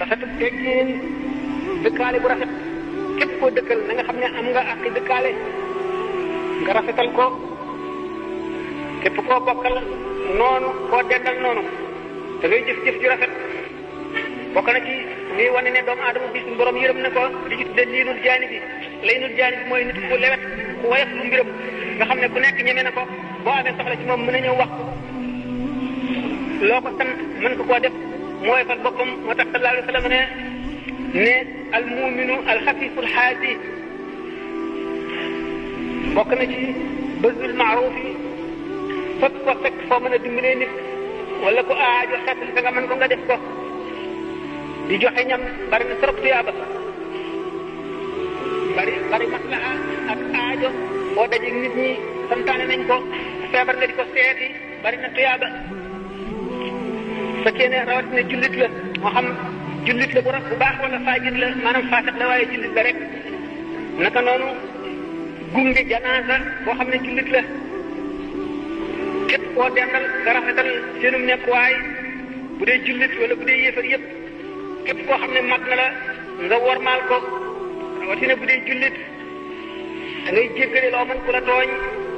rafetal teggin dëkkaale bu rafet képp koo dëkkal na nga xam ne am nga ak dëkkaale nga rafetal ko képp koo bokkal noonu koo dendal noonu da ngay jëf-jëf ju rafet bokk na ci lii wane ne doomu aadama bi suñu borom yërëm na ko li ñu tudde liinul jaani bi laynul jaani bi mooy nit ku lewet ku woyof lu mbiram nga xam ne ku nekk ñeme na ko boo amee soxla ci moom mën a ñëw wax loo ko sant mën ko koo def mooy fal boppam moo tax sallallahu alayhi wa sallam ne al muminu al xafiful xaasi bokk na ci bësul maaruf yi fekk ko fekk foo mën a dimbalee nit wala ko aajo xeetal fa nga mën ko nga def ko di joxe ñam bari na trop tuyaaba bari maslaha ak aajo boo dajeeg nit ñi santaane nañ ko feebar nga di ko seeti bari na tuyaaba fekkee ne rawatina jullit la moo xam jullit la bu baax wala faajit la maanaam faasiq la waaye jullit la rek naka noonu gunge janaasa boo xam ne jullit la képp koo dendal nga rafetal seenum nekkuwaay bu dee jullit wala bu dee yéefar yëpp képp koo xam ne mag na la nga wormaal ko rawatina bu dee jullit da ngay jéggale loo mën ku la tooñ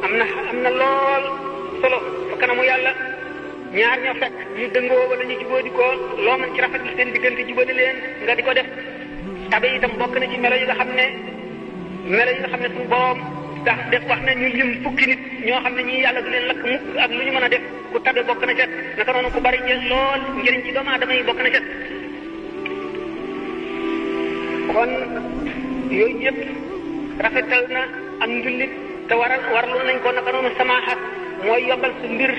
am na lool solo fa kanamu yàlla ñaar ñoo fekk ñu dëngoo wala ñu jubóo di ko loo mën ci rafetal seen diggante jubóole leen nga di ko def tabe itam bokk na ci melo yi nga xam ne suñu borom tax def wax ne ñu lim fukki nit ñoo xam ne ñii yàlla du leen lakk mukk ak lu ñu mën a def ku tabe bokk na ca naka noonu ku bari lool njëriñ ci doomu aadama yi bokk na ca kon yooyu yëpp rafetal na ak njullit te warlu nañ ko naka noonu samaaxa mooy yombal su mbir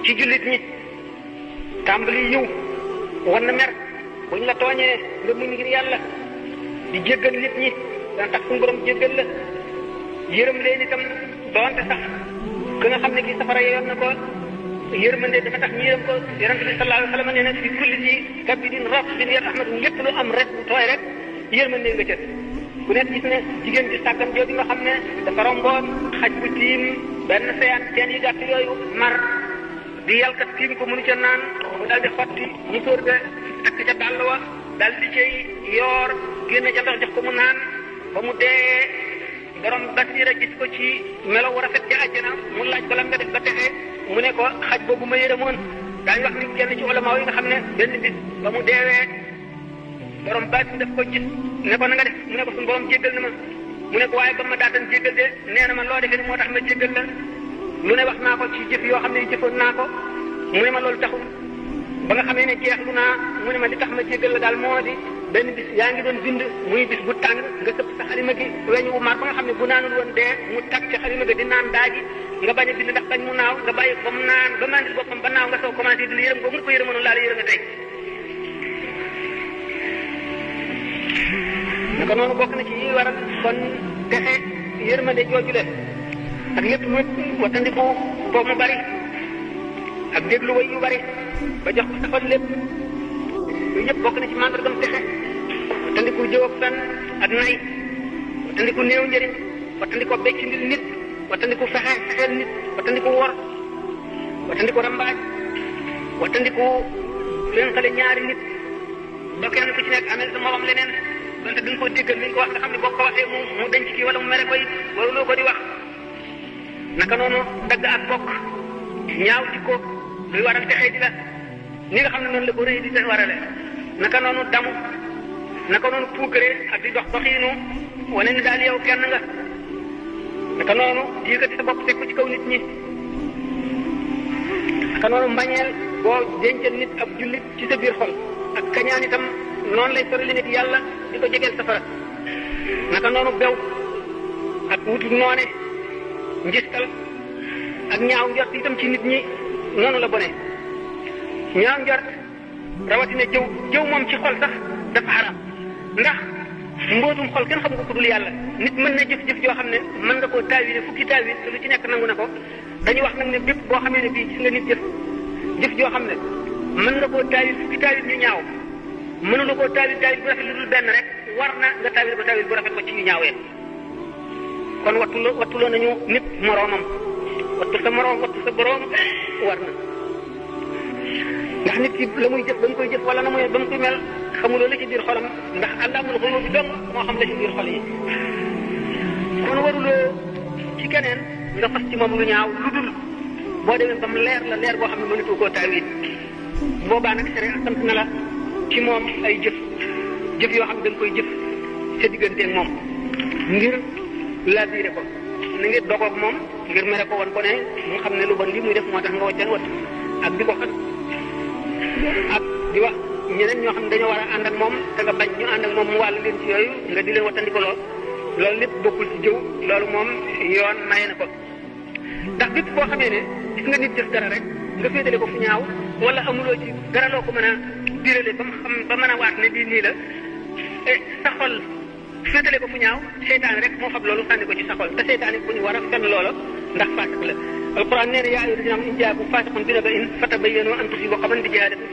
ci jullit ñi tàmbali yiw war na mer buñ la tooñee nga muñ ngir yàlla di jéggal nit ñi dana tax suñu borom jéggal la yërëm leen itam doonte sax ka nga xam ne kii safara yoon na ko yërmande dafa tax ñu yërëm ko yonent bi sallallahu alayhi wa sallam nee na fi kulli ci kabidin ratbin yarhamatu lépp lu am rek tooy rek yërmande nga ca ku nekk gis ne jigéen ji sàggan jooju nga xam ne dafa romboon xaj bu tiim benn seyaan seen yi gàtt yooyu mar di yàlkat tiim ko mënu ca naan mu daal di xotti musóor ga takk ca dàll wa daal di cay yoor génn ca ndox jox ko mu naan ba mu dee borom basira gis ko ci melo wu rafet ca àjjana mu laaj ko lan nga def ba texe mu ne ko xaj boobu ma yërëmoon daañu wax ni kenn ci ulama yi nga xam ne benn bis ba mu deewee borom baat daf ko gis ne ko na nga def mu ne ko suñu borom jéggal na ma mu ne ko waaye ba ma daatan jéggal de nee na ma loo defee ni moo tax ma jéggal la lu ne wax naa ko ci jëf yoo xam ne jëfoon naa ko mu ne ma loolu taxul ba nga xamee ne jeexlu naa mu ne ma li tax ma jéggal la daal moo di benn bis yaa ngi doon bind muy bis bu tàng nga sëpp sa xalima gi weñ wu maar ba nga xam ne bu naanul woon dee mu tag ci xalima gi di naan daaji nga bañ a bind ndax bañ mu naaw nga bàyyi ko mu naan ba mandil boppam ba naaw nga soo commencé di la yërëm ko mu ko yërëmoon laa la yërëm tey naka noonu bokk na ci yi waral kon texe yërmande jooju le ak lépp lu wattandiku boo mu bari ak déglu way yu bari ba jox ko safal lépp yooyu yëpp bokk na ci màndargam texe wattandiku jëw ak fen ak nay wattandiku néew njëriñ wattandiku becc nit wattandiku fexeel nit wattandiku wor wattandiku rambaaj wattandiku fénqale ñaari nit ba kenn ku ci nekk amel sa morom leneen donte duñ ko déggal li nga ko wax nga xam ne boo ko waxee mu denc kii wala mu mere ko it waruloo ko di wax naka noonu dagg ak bokk ñaaw jikko luy waral texee di la ni nga xam ne noonu la ko rëy di warale naka noonu damu naka noonu puukare ak di dox doxiinu wane ni daal yow kenn nga naka noonu di yëkkati sa bopp teg ko ci kaw nit ñi naka noonu mbañeel boo dencal nit ab jullit ci sa biir xol ak kañaan itam noonu lay sori nit yàlla di ko jegeel safara naka noonu bew ak wutu noone njistal ak ñaaw njort itam ci nit ñi noonu la bone ñaaw njort rawatina jëw moom ci xol sax dafa xaram ndax mbootum xol kenn xamu ko ku dul yàlla nit mën na jëf-jëf joo xam ne mën nga koo taawile fukki taawil te lu ci nekk nangu na ko dañuy wax nag ne bépp boo xamee ne bii gis nga nit jëf joo xam ne mën nga koo taawil fukki taawil ñu ñaaw mënula koo taawil bu rafet lu dul benn rek war na nga taawil ko taawil bu rafet ko ci ñu ñaawee kon wattuloo nañu nit moroomam wattu sa moroom wattu sa boroom war na ndax nit ki la muy jëf ba mu koy jëf wala na muy ba mu koy mel xamuloo la ci biir xolam ndax àllaamul xuyuub bi dong moo xam la ci biir xol yi kon waruloo ci keneen nga fas ci moom lu ñaaw lu dul boo demee ba mu leer la leer boo xam ne mënatoo koo taawil boobaa nag sere sant na la ci moom ay jëf yoo xam ne da nga koy jëf sa digganteeg moom ngir labiré ko na ngeen dogoog moom ngir mere ko wan ko ne mu xam ne lu bon li muy def moo tax nga waccan wat ak di ko xat ak di wax ñeneen ñoo xam ne dañoo war a ànd ak moom te nga bañ ñu ànd ak moom mu wàll leen ci yooyu nga di leen wattandiko lool loolu lépp bokkul ci jëw loolu moom yoon maye na ko ndax bépp boo xamee ne gis nga nit def dara rek nga féetale ko fu ñaaw wala amuloo ci dara loo ko mën a dirale ba mu xam ba mën a waat ne lii nii la sa xol féetale ko fu ñaaw seytaane rek moo fab loolu sànni ko ci sa xol te seytaane ku ñu war a fenn loola ndax faasiq la alquran nee na yaa ayyuhal lazina aamanu in jaakum faasiqun bi naba'in fatabayyanu an tusiibu qawman bi jahaalatin